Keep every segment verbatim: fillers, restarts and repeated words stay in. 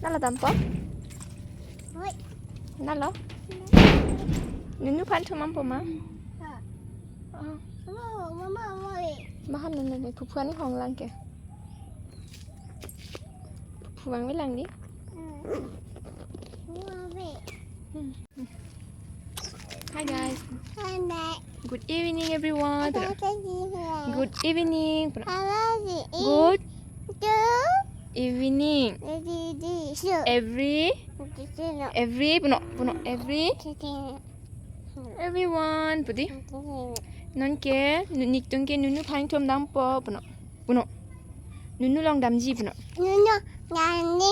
Nalo dampo? Oi. Nalo? Nunu aphan thum dampo ma? Ha. Oh. Mama, mama, mama. Mahan nunu ne phuphu ani hong lang ke. Phuphu vangve lang ni. Hmm. Mama. Hmm. Hi guys. Hi, Matt. Good evening, everyone. Hi, guys. Good evening. Hello, good evening. Good evening. Every, every, puno, puno, every, everyone, pudi. Non ke, nu-, nelitum ke nunu aphan thum dampo, puno. Puno. Nunu along damji puno. Nunu nani.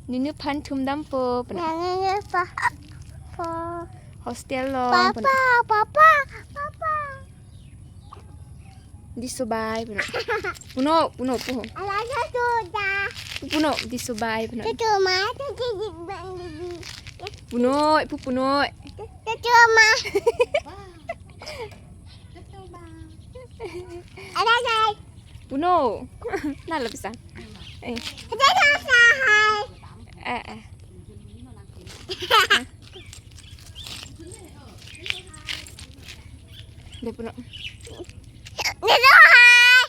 Nunu aphan thum dampo puno. Nunu pa, pa. Hostel along puno. Papa, papa, papa. Disobai puno. Puno, puno, puno. Ala sa tu da. Puno, disobai puno. Tutu ma, tutu di bang di. Puno, pu puno. Tutu ma. Tutu ma. Ala sa. Puno. Nalo pisa. Eh. Ada sa hai. Eh, eh. Dei puno. Ada sa hai.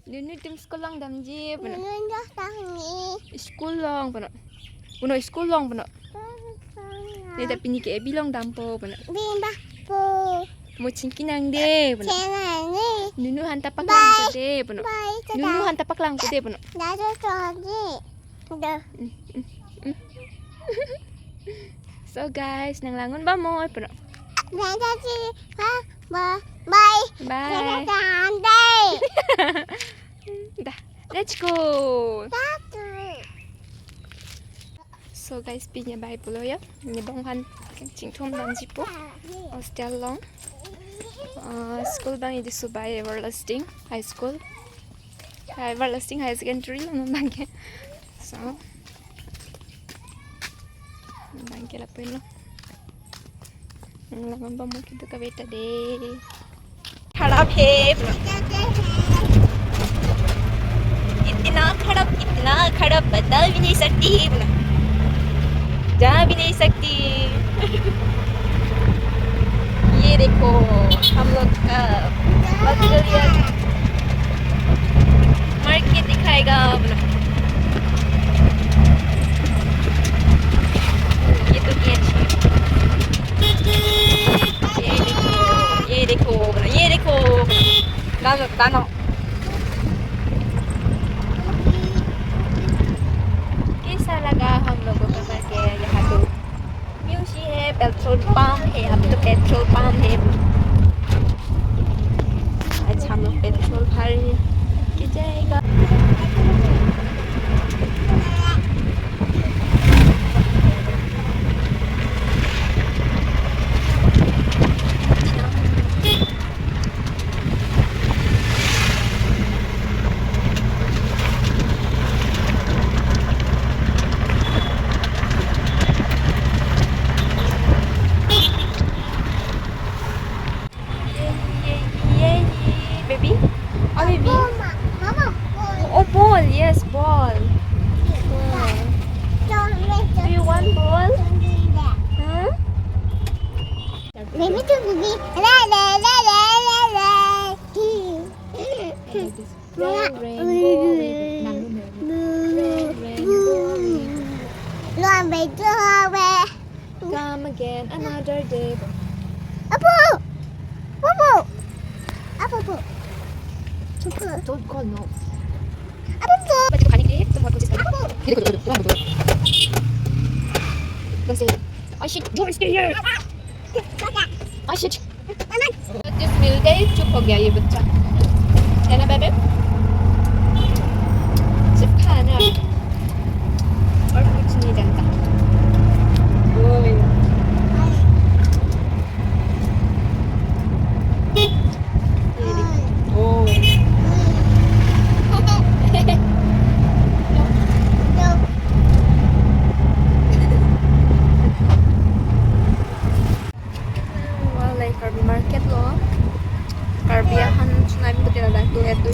Nunu nelitum school along damji puno. Nunu dah tangni. School along puno. Puno school along puno. Neta pini ke ebi along dampo puno. Bimba po. Mo chingki nangde puno. Chenani. Nunu aphan ta paklangpo de puno. Bye, tata. Nunu aphan ta paklangpo de puno. Dado tadi. Dah. Mm, mm, mm. So guys, nang langnon ba mo puno. Bye, tata. Ha, bye. Bye. Bye. Tata, tata. Dah, let's go. Tata. So guys, pini bye pulo ya. Neli bong aphan chingthum damji po. Hostel along. Uh, school abang ke Disobai Everlasting High School. Uh, Everlasting High Secondary along abang ke. So, abang ke lapen lo. Langnon ba mo kedo kave ta de. खराब है, इतना खराब, इतना खराब, बता भी नहीं सकती, जा भी नहीं सकती। ये देखो, हम लोग का बगलिया मार्केट दिखाएगा अपना। ये तो ये अच्छी है। ये देखो, ये देखो, ये देखो। Dano, dano. कैसा लगा हम लोगों का करके यहाँ तो? म्यूसी है, पेट्रोल पंप है, अब तो पेट्रोल पंप है। अच्छा, हम लोग पेट्रोल भरने के जाएगा। Baby? Oh, baby? Mama, mama, ball. Oh, ball. Yes, ball. Ball. Do you want ball? Huh? Baby to baby. La, la, la. Rain, rain, go away. Rain, rain, go away. Come again another day. Apo! Apo! Apo, apo. Apo. Don't call, no. Apo, apo. बच्चों को खाने के लिए तुम बहुत कोशिश करो। ये देखो, देखो, देखो, देखो। Don't say, "I should, don't stay here." I should. बच्चे मिल गए, चुप हो गया ये बच्चा, है ना बेबे? सिर्फ खाना और कुछ नहीं जानता। ओए। ये देखो। ओए। Wallai Karbi market lo. Karbi ahan chunai mi kutila dak tu etu.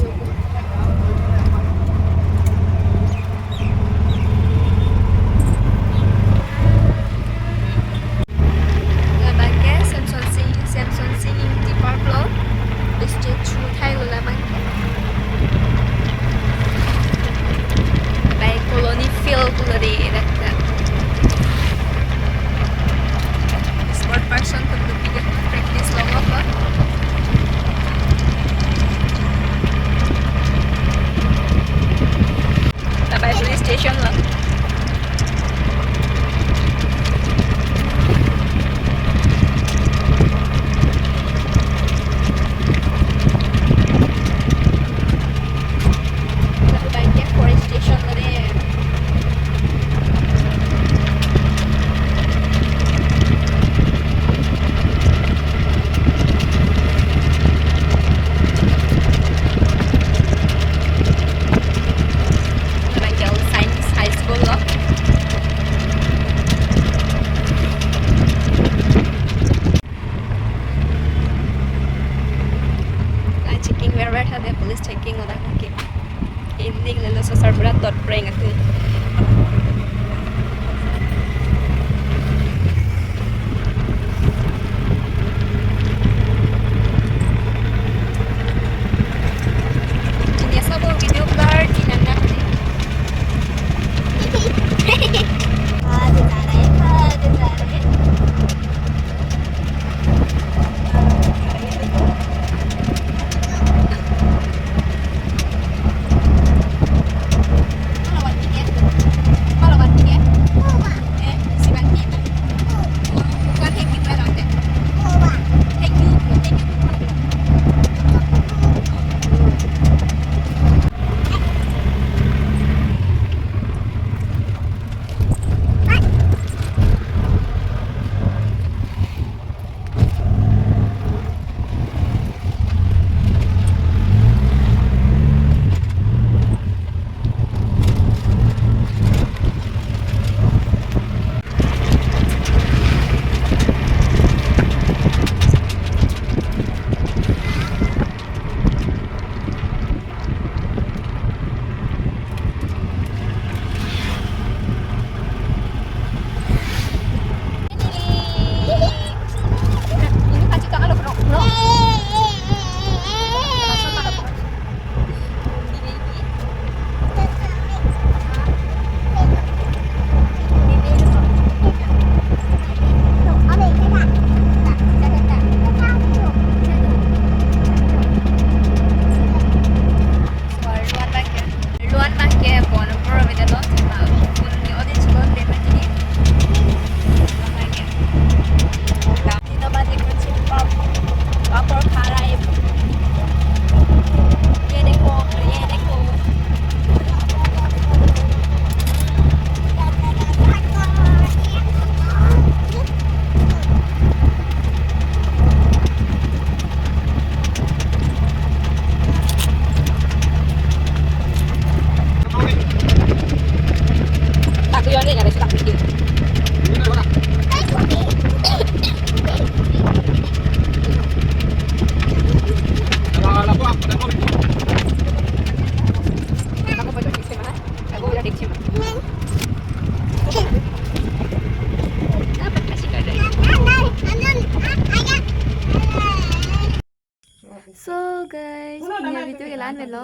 So guys, pini avideo ke la-an avelo.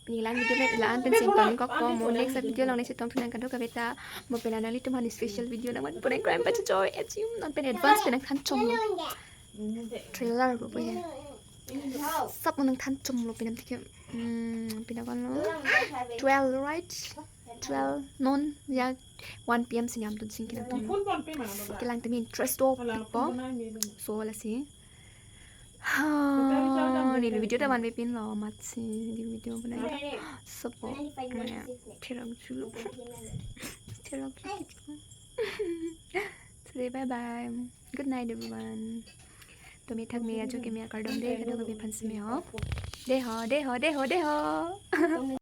Pini la-an avideo ke la-an pen singtong kokpo, mo next avideo along nangchetongthu nang kadokave ta. Mo pen nanglitum aphan special video nangvan pon nang crime pa choi achim non pen advance pen nangthan chomlo. Trailer ko po he. Sab mo nangthan chomlo pen nangthan ke. Hmm, pini ko-an lo. Twelve, right? Twelve non ya one P M si nangtum sing ke nangtum. Kelang temi interest do pipo. So lasi. Ha, neli video ta vanve pinlo amatsi neli video banai ta. Sopo. Mane, thirok chulo. Thirok chulo. Today, bye bye. Good night, everyone. Tumi thak me ajo ke me akardom de, kadokave aphan si me ho. De ho, de ho, de ho, de ho.